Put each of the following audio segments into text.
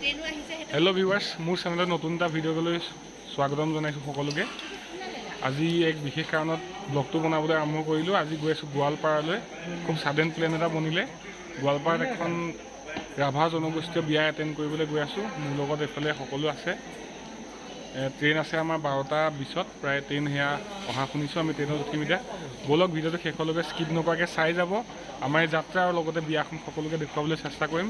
Hello' viewers, মোৰ চেনেলত নতুন এটা ভিডিঅ'লৈ স্বাগতম জনাইছোঁ সকলোকে। আজি এক বিশেষ কাৰণত ব্লগটো বনাবলৈ আৰম্ভ কৰিলোঁ। আজি গৈ আছোঁ গোৱালপাৰালৈ। খুব ছাডেন প্লেন এটা বনিলে। গোৱালপাৰাত এখন ৰাভা জনগোষ্ঠীয় বিয়া এটেণ্ড কৰিবলৈ গৈ আছোঁ। মোৰ লগত এইফালে সকলো আছে। ট্ৰেইন আছে আমাৰ 12টা 20ত প্ৰায়। ট্ৰেইন সেয়া অহা শুনিছোঁ, আমি ট্ৰেইনত উঠিম এতিয়া। ব'লক, ভিডিঅ'টো শেষলৈকে স্কিপ নকৰাকৈ চাই যাব। আমাৰ এই যাত্ৰা আৰু লগতে বিয়াখন সকলোকে দেখুৱাবলৈ চেষ্টা কৰিম।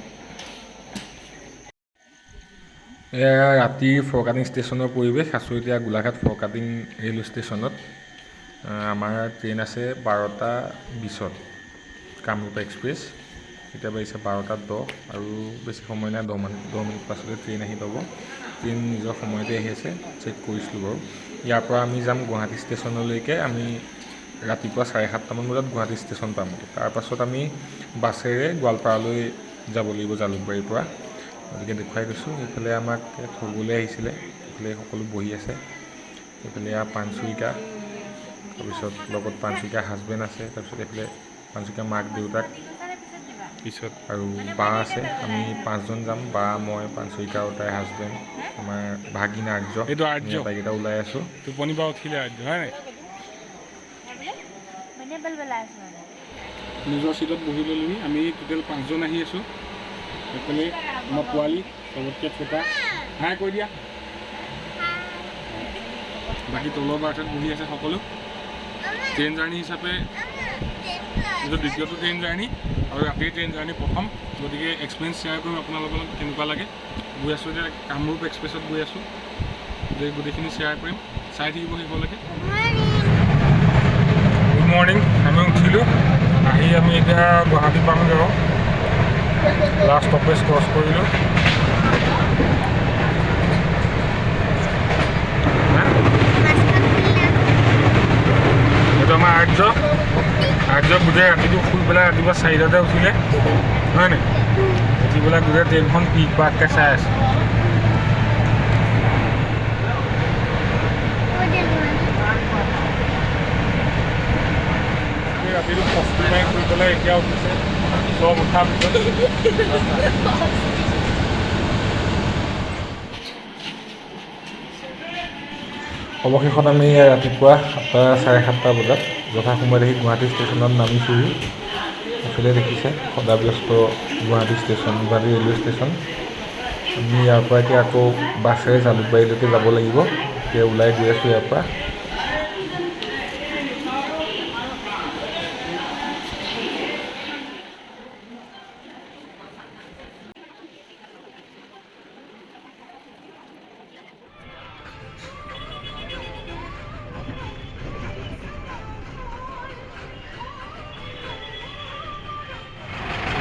এয়া ৰাতিৰ ফৰকাটিং ষ্টেচনৰ পৰিৱেশ। আছোঁ এতিয়া গোলাঘাট ফৰকাটিং ৰেলৱে ষ্টেচনত। আমাৰ ট্ৰেইন আছে 12টা 20ত, কামৰূপ এক্সপ্ৰেছ। এতিয়া বাজিছে 12টা 10 আৰু বেছি সময় নাই, 10 মিনিট পাছতে ট্ৰেইন আহি পাব। ট্ৰেইন নিজৰ সময়তে আহি আছে, চেক কৰিছিলোঁ বাৰু। ইয়াৰ পৰা আমি যাম গুৱাহাটী ষ্টেচনলৈকে। আমি ৰাতিপুৱা 7:30মান বজাত গুৱাহাটী ষ্টেচন পামগৈ। তাৰপাছত আমি বাছেৰে গোৱালপাৰালৈ যাব লাগিব জালুকবাৰীৰ পৰা। গতিকে দেখুৱাই গৈছোঁ, এইফালে আমাক থ'বলৈ আহিছিলে। এইফালে সকলো বহি আছে। এইফালে এয়া পানচুইকা, তাৰপিছত লগত পানচুইকাৰ হাজবেণ্ড আছে, তাৰপিছত এইফালে পানচুইকাৰ মাক দেউতাক পিছত আৰু বা আছে। আমি পাঁচজন যাম, বা, মই, পানচুইকা আৰু তাইৰ হাজবেণ্ড, আমাৰ ভাগিন আৰ্য। এইটো আৰ্য। আমি আটাইকেইটা ওলাই আছোঁ। টোপনি পৰা উঠিলে আৰ্য, হয় নাই? মানে বেলবেলাই আছো মানে। নিজৰ চিটত বহি ল'লোহি। আমি টোটেল পাঁচজন আহি আছোঁ। এইফালে আমাৰ পোৱালি চবতকৈ ছোটা, হাই কৈ দিয়া। বাকী তলৰ বাৰ্থত বহি আছে সকলো। ট্ৰেইন জাৰ্ণি হিচাপে এইটো দ্বিতীয়টো ট্ৰেইন জাৰ্ণি আৰু ৰাতিৰ ট্ৰেইন জাৰ্ণি প্ৰথম। গতিকে এক্সপিৰিয়েঞ্চ শ্বেয়াৰ কৰিম আপোনালোকৰ লগত, কেনেকুৱা লাগে। গৈ আছোঁ এতিয়া কামৰূপ এক্সপ্ৰেছত গৈ আছোঁ। গতিকে গোটেইখিনি শ্বেয়াৰ কৰিম, চাই থাকিব শেষলৈকে। Good morning. আমি উঠিলোঁ আহি, আমি এতিয়া গুৱাহাটী পামগৈ আৰু লাষ্ট ষ্টপেজ ক্ৰছ কৰিলোঁ। হা? এইটো আমাৰ আৰ্য। আৰ্য গোটেই ৰাতিটো শুই পেলাই ৰাতিপুৱা 4টাতে উঠিলে, হয় নাই? উঠি পেলাই গোটেই ট্ৰেইনখন পিক পাককৈ চাই আছে। গোটেই ৰাতিটো কষ্টি মাৰি শুই পেলাই এতিয়া উঠিছে, চব উঠাৰ পিছত। অৱশেষত আমি ৰাতিপুৱা 7টা 7:30 বজাত যথা সময়ত আহি গুৱাহাটী ষ্টেচনত নামিছোঁহি। এইফালে দেখিছে সদাব্যস্ত Guwahati station, Guwahati railway station. আমি ইয়াৰ পৰা এতিয়া আকৌ বাছেৰে জালুকবাৰীলৈকে যাব লাগিব। এতিয়া ওলাই গৈ আছোঁ ইয়াৰ পৰা।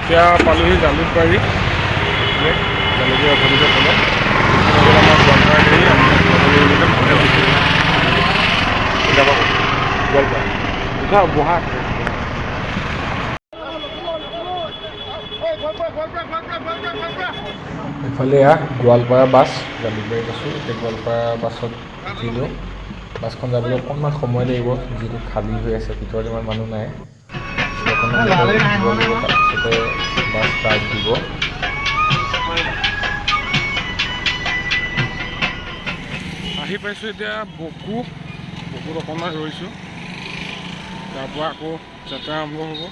এতিয়া পালোহি জালুকবাৰী। জালুকবাৰী অথনিতে ক'লে আমাৰ গোৱালপাৰা গাড়ী। আমি যাব লাগিব যে ভালে হৈছে। যাব গোৱালপাৰা। উঠা, বহা। এইফালে এয়া গোৱালপাৰা বাছ। জালুকবাৰীত আছোঁ এতিয়া, গোৱালপাৰা বাছত উঠিলোঁ। বাছখন যাবলৈ অকণমান সময় লাগিব, যিহেতু খালী হৈ আছে, ভিতৰত ইমান মানুহ নাই। অকণমান ৰখিব লাগিব, তাৰপিছতে বাছ ষ্টাৰ্ট দিব। আহি পাইছোঁ এতিয়া বকো। বকোত অকণমান ৰৈছোঁ, তাৰপৰা আকৌ যাত্ৰা আৰম্ভ হ'ব।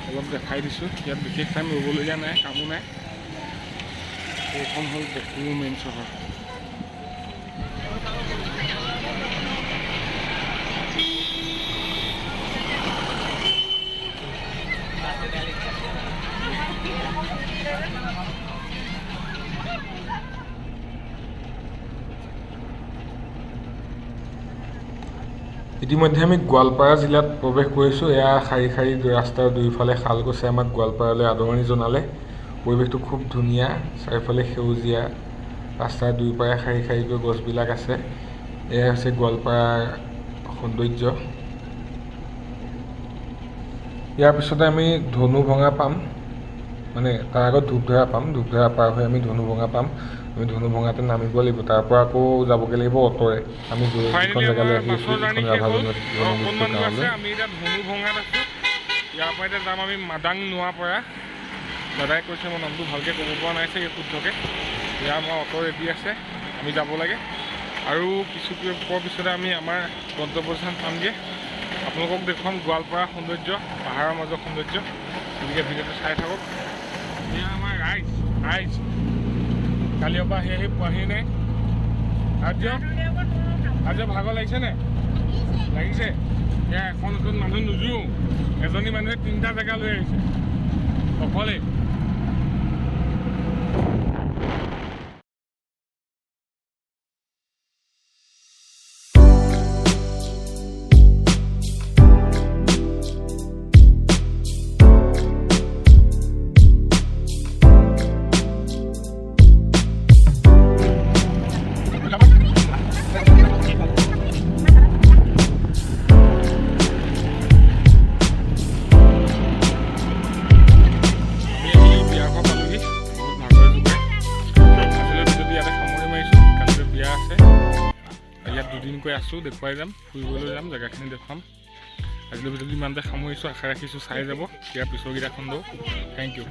অলপ দেখাই দিছোঁ, ইয়াত বিশেষ টাইম ৰ'বলগীয়া নাই, কামো নাই। এইখন হ'ল বকো মেইন চহৰ। ইতিমধ্যে আমি গোৱালপাৰা জিলাত প্ৰৱেশ কৰিছোঁ। এয়া শাৰী শাৰী ৰাস্তাৰ দুয়োফালে শাল গছে আমাক গোৱালপাৰালৈ আদৰণি জনালে। পৰিৱেশটো খুব ধুনীয়া, চাৰিওফালে সেউজীয়া, ৰাস্তাৰ দুয়োপাৰে শাৰী শাৰীকৈ গছবিলাক আছে। এয়া হৈছে গোৱালপাৰাৰ সৌন্দৰ্য। ইয়াৰ পিছতে আমি ধনুভঙা পাম, মানে তাৰ আগত ধূপধৰা পাম। ধূপধৰা পাৰ হৈ আমি ধনুভঙা পাম। আমি ধনুভঙাতে নামিব লাগিব, তাৰ পৰা আকৌ যাবগৈ লাগিব অ'টোৰে। আমি যিখন ফাইনেলি জেগালৈ আমাৰ আহি আছোঁ, বাছৰ যিখন জাৰ্ণি ৰাভা শেষ হ'ল। জনগোষ্ঠীৰ অকণমান দূৰ আছে। গাঁৱলৈ। আমি এতিয়া ধনুভঙাত আছোঁ। ইয়াৰ পৰা এতিয়া যাম আমি মাদাং নোৱাপাৰা। দাদাই কৈছে, মই নামটো ভালকৈ ক'ব পৰা নাই চাগে শুদ্ধকৈ। এয়া আমাৰ অ'টো ৰেডি আছে, আমি যাব লাগে। আৰু কিছু পৰ পিছতে আমি আমাৰ গন্তব্যস্থান পামগৈ। আপোনালোকক দেখুৱাম গোৱালপাৰা সৌন্দৰ্য, পাহাৰৰ মাজৰ সৌন্দৰ্য। গতিকে ভিডিঅ'টো চাই থাকক। এয়া আমাৰ ৰাইজ, ৰাইজ কালিৰ পৰা আহি আহি পোৱাহি নাই। আৰ্য, আৰ্য, ভাগৰ লাগিছে নে? লাগিছে। এয়া এখন অটোত মানুহ নোযোৰো, এজনী মানুহে তিনিটা জেগা লৈ আহিছে অকলেই। আমি আহি বিয়া ঘৰ পালোহি বহুত ভাগৰে যোগে। আজিলৈ ভিডিঅ'টো ইয়াতে সামৰণি মাৰিছোঁ। কালিলৈ বিয়া আছে। ইয়াত দুদিনকৈ আছোঁ, দেখুৱাই যাম, ফুৰিবলৈ যাম, জেগাখিনি দেখুৱাম। আজিলৈ ভিডিঅ'টো ইমানতে সামৰিছোঁ। আশা ৰাখিছোঁ চাই যাব ইয়াৰ পিছৰকেইটা খণ্ডও। Thank U.